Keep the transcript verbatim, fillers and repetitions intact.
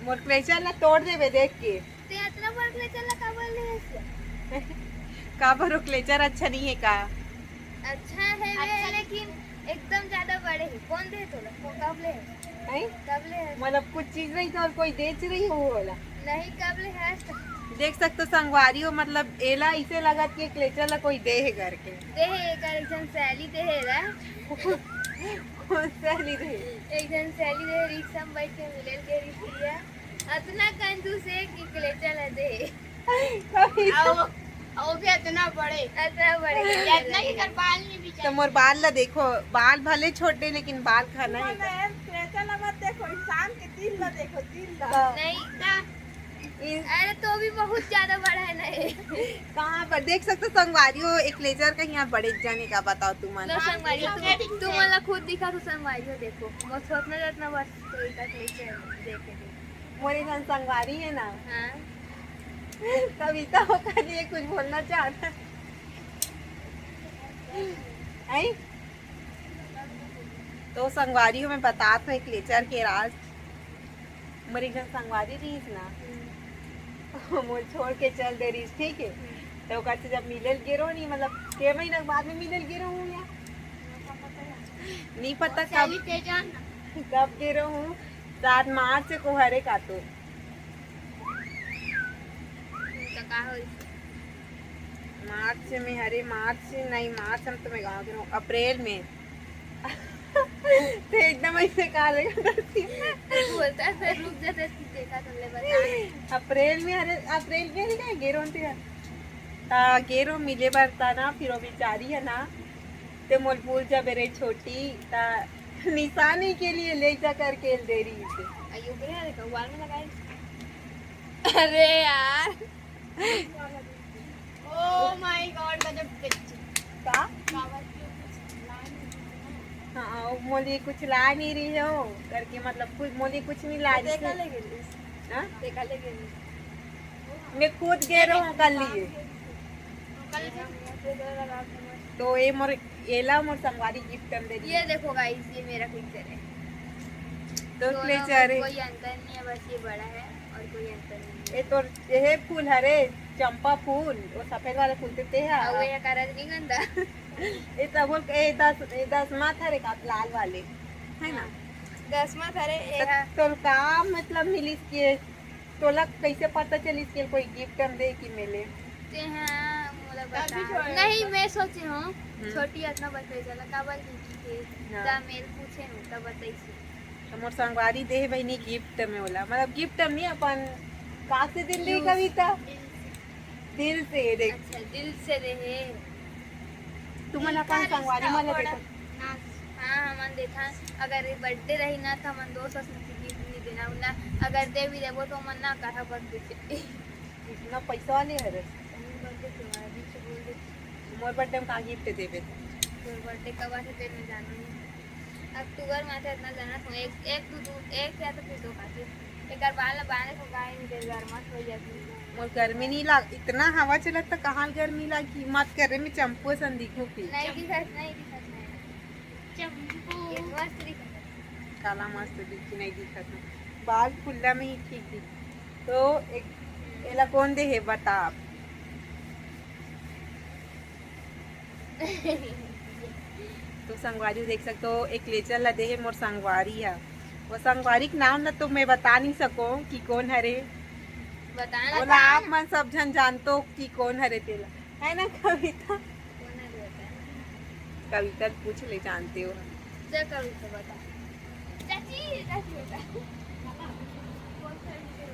मोर clutcher ला तोड़ देबे देख के। ते अतना बड़ क्लेचर ला काबर ले हस? काबर ओ क्लेचर अच्छा नहीं है का? अच्छा है वे, अच्छा लेकिन एकदम ज्यादा बड़े है। कौन दे तोला? वो कब ले है? हैं? कब ले है? मतलब कुछ चीज नहीं तो और कोई देच रही हो होला। नहीं, कब ले है? देख सकते हो संगवारी हो, मतलब एला इसे लगत कि क्लेचर ला कोई दे है करके। दे है, एकर एक जन सहेली दे है ला। कौन सहेली दे? एक जन सहेली दे, रिक्शा में बैठ के मिले के रिक्शा। अतना कंजूस है कि क्लेचर ला दे। कभी तो आओ, आओ भी अतना बड़े। अतना बड़े। इतना कि कर बाल नहीं भी तो मोर बाल ला देखो, बाल भले छोटे लेकिन बाल घना है। क्लेचर ला मत देखो, इंसान के दिल ला देखो, दिल ला। नहीं। इन- अरे तो भी बहुत ज्यादा बड़ा है ना ये। कहाँ पर देख सकते हो संगवारी हो, एक क्लेचर का यहाँ बड़े जाने का बताओ तुम। लो संगवारी, तुम, तुम मला खुद दिखा तो संगवारी हो, देखो, मोर छोटना जितना बस तो इतना क्लेचर है, देखे, देखे। मोर एक जन संगवारी है ना। हाँ। कविता, ओकर लिए कुछ बोलना चाहता है? तो संगवारी हो, मैं बतात हूँ एक क्लेचर के राज। मोर एक जन संगवारी रहीस ना, मोर छोड़ के चल दे रहीस, ठीक है। तो ओकर से जब मिले ल गे रहो नहीं, मतलब छह महीना के बाद में मिले ल गे रहो हूँ या नहीं पता कब, कब गे रहो हूँ, शायद मार्च को हरे का तो। तो का होइस? मार्च में, अरे मार्च नहीं, मार्च में तो मैं गाँव के रहूँ, अप्रैल में। ते एकदम ऐसे काले करती। बोलता है, फिर रुक जा, फिर देखा तो ले बता। अप्रैल में, अरे अप्रैल में नहीं कहाँ गे रहो थे? ता गे रहो मिले बर ता ना, फिर वो बेचारी है ना, ते मोल भूल जाबे रे छोटी, ता निशानी के लिए ले जा करके दे रही थी। अयो, बढ़िया देखा, वाल में लगाई। अरे यार। Oh my God, गजब पिक्चर। का? हाँ, मोली कुछ ला नहीं रही हो करके, मतलब कुछ, मोली कुछ नहीं ला रही देखा थी। ले गेली। हाँ? देखा ले गेली। मैं खुद गे रहो हूँ कल लिए। कल से तो ये मोर, एला मोर संगवारी गिफ्ट में दे दी। ये देखो गाइस, ये मेरा क्लेचर है। तो दोनों क्लेचर में है। कोई अंतर नहीं है, बस ये बड़ा है और कोई अंतर नहीं है। ये तो, ये फूल हरे, चंपा फूल, वो सफेद वाला फूल ते, ते है। और ये का रजनीगंधा। ये तो बोल, ये दस, ये दस माथ हरे का लाल वाले, है ना? दस माथ हरे, ये तो है। तोर का मतलब मिलिस के तोला कैसे पता चलिस के कोई गिफ्ट हम दे कि मिले? ते हाँ, मोला बता। नहीं, मैं सोचे हूँ, हम्म। छोटी अतना बस ले चला, काबर की के हाँ। ता मेल पूछे हूँ, तब बताइस। तो मोर संगवारी दे बहिनी गिफ्ट में होला, मतलब गिफ्ट में अपन का से दिल दे कविता? दिल से। दिल से देख। अच्छा, दिल से दे है। तुमन अपन संगवारी मन ला देखो। हाँ, हमन देखन, अगर बर्थडे रही ना, तो हमन दोस्त असन के गिफ्ट नहीं देना उला। अगर दे भी देबो, तो हमन ना कहा बर्थडे के। इतना पैसा वाले हरे। मोर बर्थडे में का गिफ्ट देबे? तोर बर्थडे कब आथे, तेन में जानू नहीं। अक्टूबर में आथे, इतना जानत हूँ। एक, एक दो, दो, एक या तो फिर दो खातिर। एकर बाल ला बांधे को गाय नहीं दे, गर्मा हो जाती। मोर गर्मी नहीं लाग, इतना हवा चलत त कहाँ गर्मी लागी? मत करे, मैं चंपू असन दिखूं फिर। नहीं दिखत, नहीं दिखत, नहीं। चंपू। ये मस्त दिखत है। काला मस्त दिखी, नहीं दिखत है। बाल खुल्ला में ही ठीक दिखी। तो एक, एला कौन दे है बता आप। तो संगवारी देख सकते हो, एक क्लेचर ला दे हे मोर संगवारी हा। वो संगवारी के नाम ला तो मैं बता नहीं सको कि कौन हरे। बता ना। ओला आप मन सब झन जानतो कि कौन हरे तेला, है ना कविता? कौन हरे बता? कविता पूछ ले, जानते हो। जा कविता बता। चाची, चाची बता। कौन सा video?